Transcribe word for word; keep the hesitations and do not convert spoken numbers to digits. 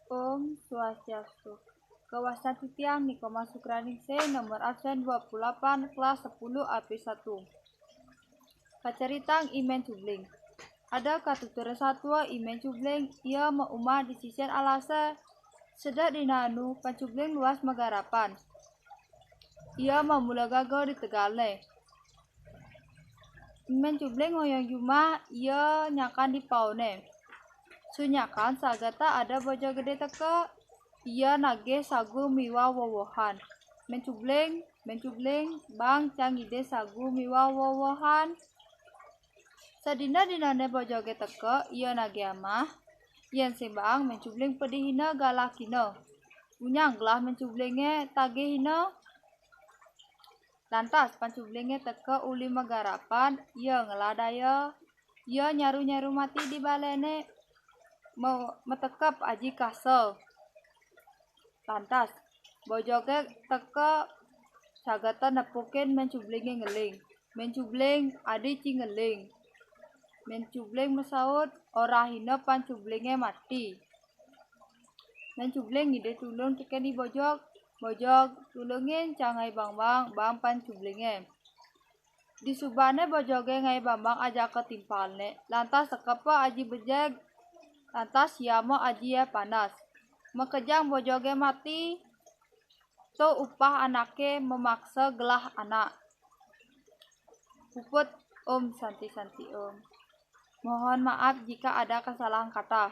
Om Swastiastu. Kawasan titiang Nikoma Sukraningsih, nomor absen dua puluh delapan, kelas sepuluh A P satu. Kacaritang I Mencubling. Ada katutur satua I Mencubling, ia maumah di sisian alase. Sedek dina anu, Pancubling luas magarapan. Ia mamula gaga di tegalne. Mencubling ngoyong jumah, ia nyakan di paune. Sunyakan sageta ada bojog gede teka, ia nagih sagu miwah wowohan. Mencubling, Mencubling, baang cang ngidih sagu miwah wowohan. Sadina-dinane bojoge teka, ia nagih amah. Yen sing baang Mencubling pedihina galahina. Unyang gelah Mencublinge tagihina. Lantas Pancublinge teka uli magarapan, ia ngelah daya. Ia nyaru-nyaru mati di balene, me-, metekep aji kasa. Lantas, bojoge teka sageta nepukin Mencublinge ngeling. Mencubling, adi ci ngeling. Mencubling masaut, orahina Pancublinge mati. Mencubling ngidih tulung teken I Bojog. Bojog, tulungin cang Ngai Bangbang, baang Pancublinge. Disubane bojoge Ngai Bangbang ajaka timpalne, lantas tekepa aji bejeg, lantas siama aji ia panas. Makejang bojoge mati, to upah anake mamaksa gelah anak. Puput. Om Santi Santi Om. Mohon maaf jika ada kesalahan kata.